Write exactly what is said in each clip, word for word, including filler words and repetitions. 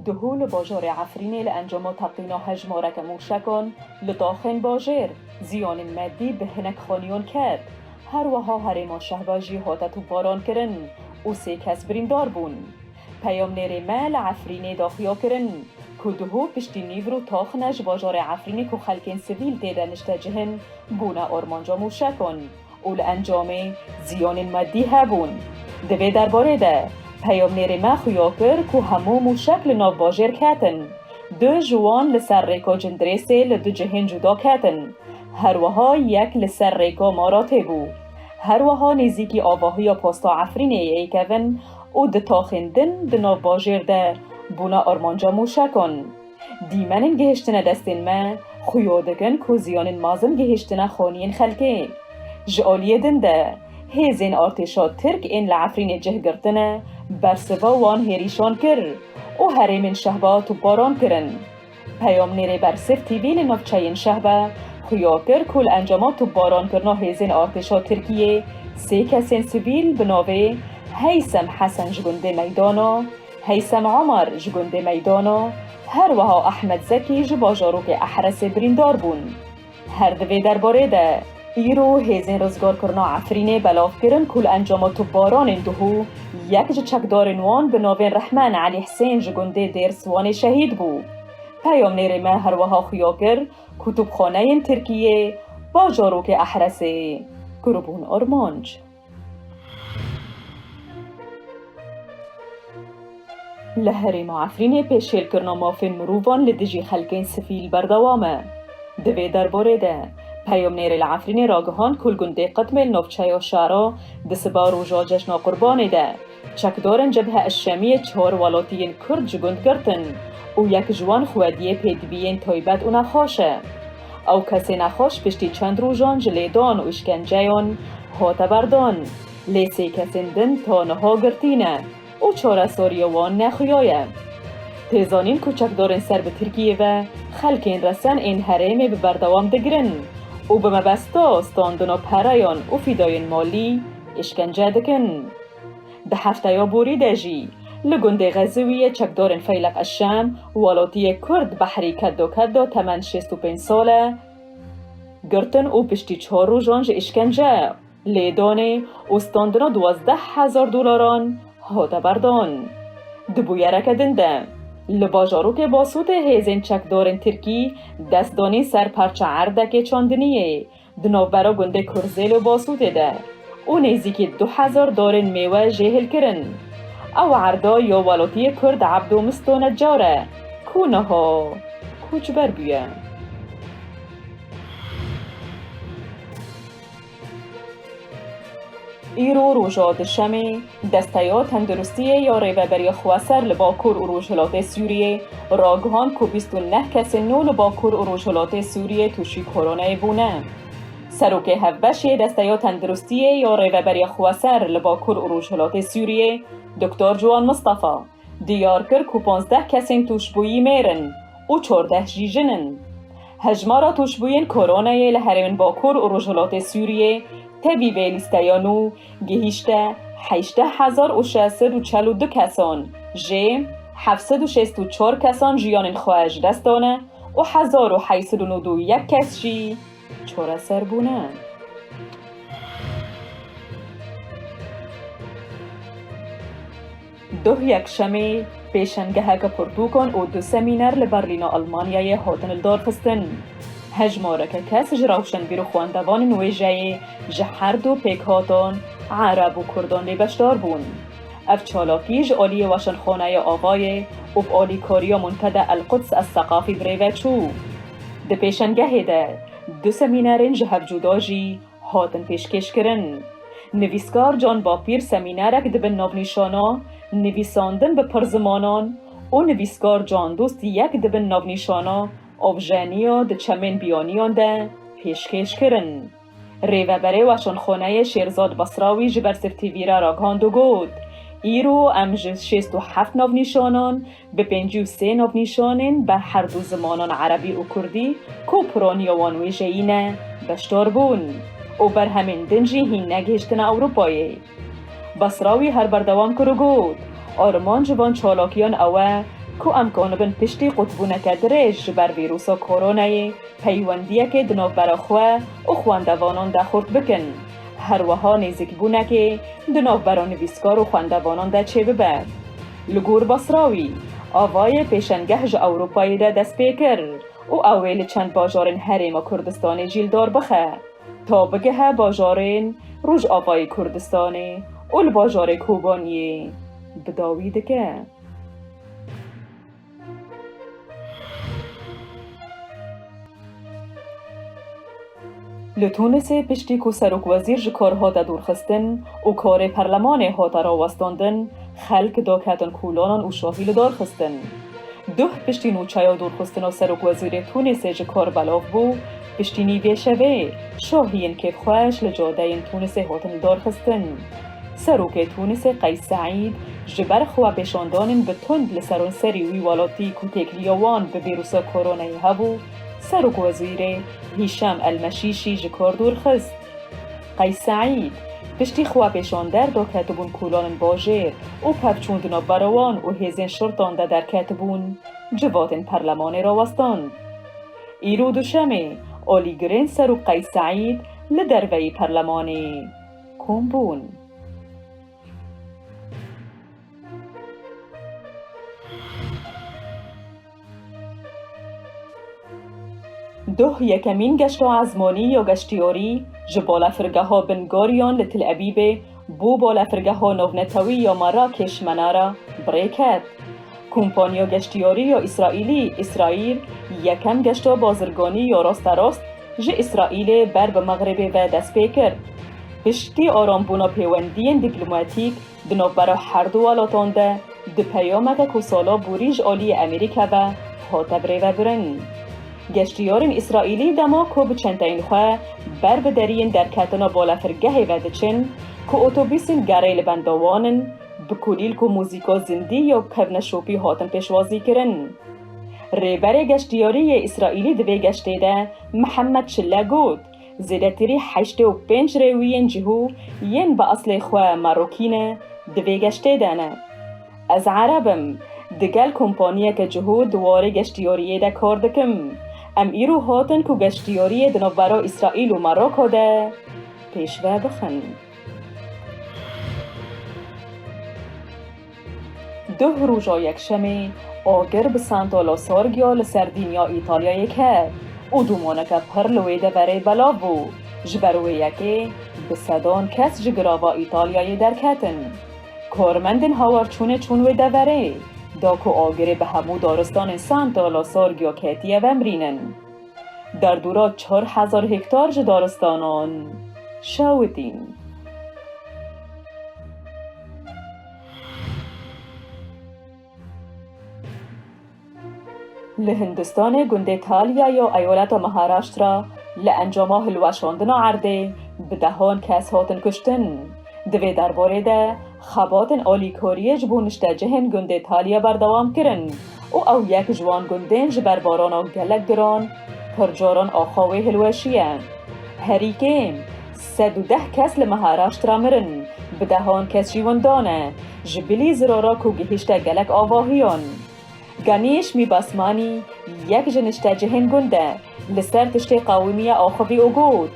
Duhû li bajarê Efrînê li encama teqîna hejmareke mûşekan li taxên bajêr ziyanên medî bi hinek xaniyan ket. Her wiha herêma Şehba jî hate topbarankirin û sê kes birîndar bûn. Peyamnêrê me li Efrînê daxuya kirin ku duhû piştî nîvro taxine ji bajarê Efrînê ku xelkên sivîl tê de niştecih in, bûne armanca mûşekan û li encamê ziyanên medî hebûn. Di vê derbarê de, peyamnêrê me xuya kir ku hemû mûşek li nav bajêr ketin. Du ji wan li ser rêka Cindirêsê li du cihên cuda ketin. Her wiha yek li ser rêka Maratê bû. Her wiha nêzîkî avahiya posta Efrînê yê kevin û di taxên din di nav bajêr de bûne armanca mûşekan. Dîmenên gihiştine destên me, xuya dikin ku ziyanên mezin gihiştine xaniyên xelkê. Ji aliyê din de, hêzên artêşa Tirk ên li Efrînê cih girtine, bersiva wan hêrîşan kir û herêmên Şehba topbaran kirin. Peyamnêrê Bersiv T V li navçeyên Şehbe xuya kir ku li encama topbarankirina hêzên artêşa Tirkiyê sê kesên sivîl bi navê Heysem Hesen ji gundê Meydana, Heysem Omer ji gundê Meydana, her wiha Ehmed Zekî ji bajarokê Ehresê birîndar bûn. Her di vê derbarê de, îro hêzên rizgarkirina Efrînê belav kirin ku li encama topbaranên duhû yek ji çekdarên wan bi navên Rehman Elî Hisên ji gundê Dêr Siwanê şehîd bû. Peyamnêrê me her wiha xuya kir ku topxaneyên Tirkiyê bajarokê Ehresê kiribûn armanc. Li herêma Efrînê pêşêlkirina mafên mirovan li dijî xelkên sivîl berdewam e. Di vê derbarê de, peyamnêrê li Efrînê ragihand ku li gundê Qitmê li navçeya Şara di siba roja cejna Qurbanê de çekdarên Cebhe Eşşemiyê çar welatiyên Kurd ji gund girtin û yek ji wan xwediyê pêdiviyên taybet û nexweş e. Ew kesê nexweş piştî çend rojan ji lêdan û îşkenceyan hate berdan, lê sê kesên din ta niha girtî ne û çareseriya wan nexuya ye. Tê zanîn ku çekdarên ser bi Tirkiyê ve xelkên resen ên herêmê bi berdewam digirin û bi mebesta standina pereyan û fîdayên malî îşkence dikin. Di hefteya borî de jî li gundê Xeziwiyê çekdarên Feyleq Eşşem welatiyê Kurd Behrî Keddo Keddo temen şêst û pênc sal e girtin û piştî çar rojan ji îşkence, lêdanê û standina duwazdeh hezar dolaran hate berdan. Di bûyereke din de, li bajarokê Basûtê hêzên çekdarên Tirkî dest danîn ser parça erdekê çandiniyê di navbera gundê Kurzêl û Basûtê de û nêzîkî du hezar darên mêwe jê hilkirin. Ew erda ya welatiyê Kurd Ebdo Misto Necar e ku niha koçber bûye. Îro roja Duşemê, Desteya Tenduristiyê ya Rêveberiya Xweser li Bakur û Rojhilatê Sûriyê ragihand ku bîst û neh kesên nû li Bakur û Rojhilatê Sûriyê tûşî koronayê bûne. Serokê Hevbeş yê Desteya Tenduristiyê ya Rêveberiya Xweser li Bakur û Rojhilatê Sûriyê, Doktor Ciwan Mistefa, diyar kir ku panzdeh kesên tûşbûyî mêr in û çardeh jî jin in. Hejmara tûşbûyên koronayê li herêmên Bakur û Rojhilatê Sûriyê tevî vê lîsteya nû gihîşte heşteh hezar û şeş sed û çel û du kesan, jê heft sed û şêst û çar kesan jiyanên xwe ji dest dane û hezar û heyt sed û nod û yek kes jî çareser bûne. Duh Yekşemê pêşengeheke pirtûkan û du semîner li Berlîna Almanyayê hatin lidarxistin. Hejmareke kes ji rewşenbîr û xwendevanên wêjeyê ji her du pêkhatan, Ereb û Kurdan lê beşdar bûn. Ev çalakî ji aliyê Weşanxaneya Avayê û bi alîkariya Munteda El Quds Es Seqafî bi rê ve çû. Di pêşengehê de du semînerên ji hev cuda jî hatin pêşkêşkirin. Nivîskar Can Bapîr semînerek di bin navnîşana Nivîsandin bi pirzimanan û nivîskar Can Dost yek di bin navnîşana Avjeniya di çemên biyaniyan de pêşkêş kirin. Rêveberê Weşanxaneyê Şêrzad Basrawî ji Bersiv T V re ragihand û got, Îro em ji şêst û heft navnîşanan bi pêncî û sê navnîşanên bi her du zimanan erebî û kurdî ku piraniya wan wêjeyî ne, beşdar bûn û berhemên din jî hîn negihiştine Ewropayê. Basrawî her berdewam kir û got, Armanc van çalakiyan ew e Ku em kanibin piştî qutbûneke dirêj ji ber vîrusa koronayê peywendiyekê di navbera xwe û xwendevanan de xurt bikin. Her wiha nêzîkbûnekê di navbera nivîskar û xwendevanan de çêbibe. Li gor Basrawî, avayê pêşengeh ji Ewropayê de dest pê kir û ew ê li çend bajarên Herêma Kurdistanê jî li dar bixe, ta bigihe bajarên Rojavayê Kurdistanê û li bajarê Kobaniyê bi dawî dike. Li Tûnisê piştî ku serokwezîr ji kar hate dûrxistin û karê perlemanê hate rawestandin, xelk daketin kolanan û şahî li dar xistin. Duh piştî nûçeya dûrxistina serokwezîrê Tûnisê ji kar belav bû, piştî nîvê şevê şahiyên kêfxweş li cadeyên Tûnisê hatin lidarxistin. Serokê Tûnisê Qeys Seîd ji ber xwepêşandanên bi tund li seranserî wî welatî ku têkiliya wan bi vîrusa koronayê hebû, serokwezîrê Hîşam El Meşîşî ji kar dûr xist. Qeys Seîd piştî xwepêşander daketibûn kolanên bajêr û pevçûn di navbera wan û hêzên şirtan de derketibûn, civatên perlemanê rawestand. Îro duşemê, alîgirên serok Qeys Seîd li derveyî perlemanê kom bûn. Duh yekemîn geşta ezmanî ya geştiyarî ji balafirgeha Bin Gurion li Til Ebîbê bo balafirgeha navnetewî ya Marrakeş Menara bi rê ket. Kompanya geştiyarî ya Îsraîlî, Îsraîl, yekem geşta bazirganî ya rasterast ji Îsraîlê ber bi Mexribê ve dest pê kir. Piştî arambûna pêwendiyên dîplomatîk di navbera herdu welatan de, di peyameke ku sala borî ji aliyê Amerîka ve hate birêvebirin. Geştiyarên Îsraîlî dema ku bi çenteyên xwe ber bi deriyên derketina balafirgehê ve diçin, ku otobusên gerê li benda wan in, bi kulîlk û muzîka zindî ya kevneşopî hatin pêşwazîkirin. Rêberê geştiyarî yê Îsraîlî di vê geştê de Mihemed Çille got, zêdetirî heştê û pênc rêwiyên cihû yên bi eslê xwe Marokî ne, di vê geştê de ne. Ez Ereb im, digel kompaniyeke cihû di warê geştiyariyê de kar dikim. Em îro hatin ku geştiyariyê di navbera Îsraîl û Maroko de pêşve bixin. Duh roja yekşemê agir bi Santa La Sorgia li ser dinya Îtalyayê ket û dûmaneke pir li wê deverê belav bû. Ji ber wê yekê bi sedan kes ji girava Îtalyayê derketin. Karmendên hawarçûnê çûn wê deverê, da ku agirê bi hemû daristanên Santa La Sorgia ketiye vemirînin. Derdora çar hezar hektar ji daristanan şewitîn. Li Hindistanê gundê Thalya ya eyaleta Maharashtra li encama hilweşandina erdê bi dehan kes hatin kuştin. Di vê derbarê de xebatên alîkariyê ji bo niştecihên gundê Thalya berdewam kirin û ew yek ji wan gundên ji ber barana gelek giran pir caran axa wê hilweşiye. Herî kêm sed û deh kes li Maharashtra mirin, bi dehan kes jî winda ne, ji bilî zirara ku gihîşte gelek avahiyan. Ganîş Mîbasmanî yek ji niştecihên gund e, li ser tiştê qewimiye axivî û got,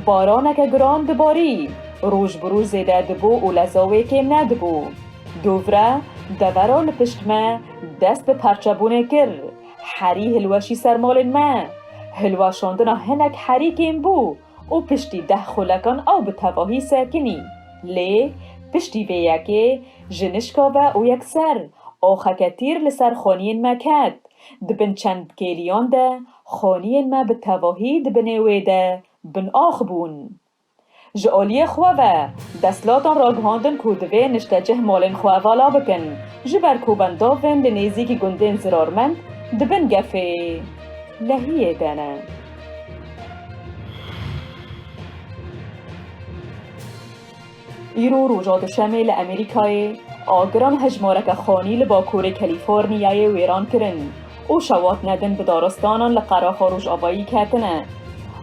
baraneke giran dibarî, roj bi roj zêde dibû û leza wê kêm nedibû. Dovre, devera li pişt me dest bi perçebûnê kir, herî hilweşî ser malên me. Hilweşandina hinek herî kêm bû û piştî deh xulekan ew bi tevahî sekinî. Lê piştî vê yekê ji nişka ve û yekser axeke tîr li ser xaniyên me ket. Di bin çend kêliyan de xaniyên me bi tevahî di binê wê de bin ax bûn. Ji aliyê xwe ve desthilatan ragihandin ku divê niştecih malên xwe vala bikin, ji ber ku bendavên li nêzîkî gundên zirarmend di bin gefê lehiyê de ne. Îro roja duşemê li Amerîkayê agiran hejmareke xanî li bakurê Kalîforniyayê wêran kirin û şewatine din bi daristanan li qeraxa rojavayî ketine.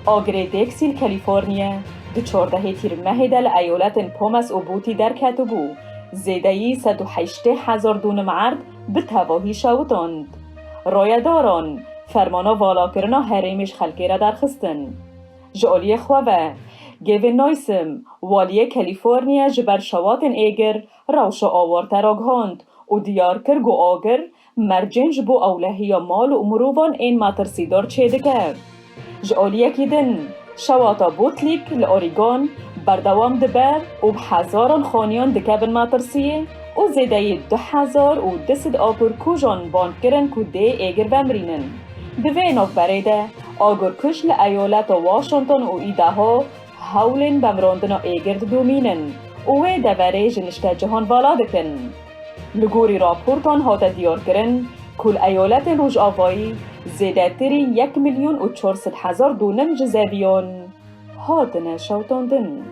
Agirê Dêksî li Kalîforniye di çardehê Tîrmehê de li eyaletên Pomes û Bûtî derketibû. Zêdeyî sed û heştê hezar dûnim erd bi tevahî şewitand. Rayedaran fermana valakirina herêmê ji xelkê re derxistin. Ji aliyê xwe ve, Gavin Newsom, waliyê Kalîforniya ji ber şewatên êgir rewşa awarte ragihand û diyar kir ku agir mercên ji bo ewlehiya mal û mirovan ên metirsîdar çêdike. Ji aliyekî din, şewata Botlîk li Oregon berdewam dibe û bi hezaran xaniyan dikevin metirsiyê û zêdeyî du hezar û du sed agirkujan bang kirin ku dê êgir vemirînin. Di vê navberê de, agirkuj li eyaleta Washington û Idaho hewlên vemirandina êgir didomînin û wê deverê ji niştecihan vala dikin. Li gorî raportan hate diyarkirin ku li eyaletên Rojavayî zêdetirî yek milyon û çar sed hezar donim ji zeviyan hatine şewitandin.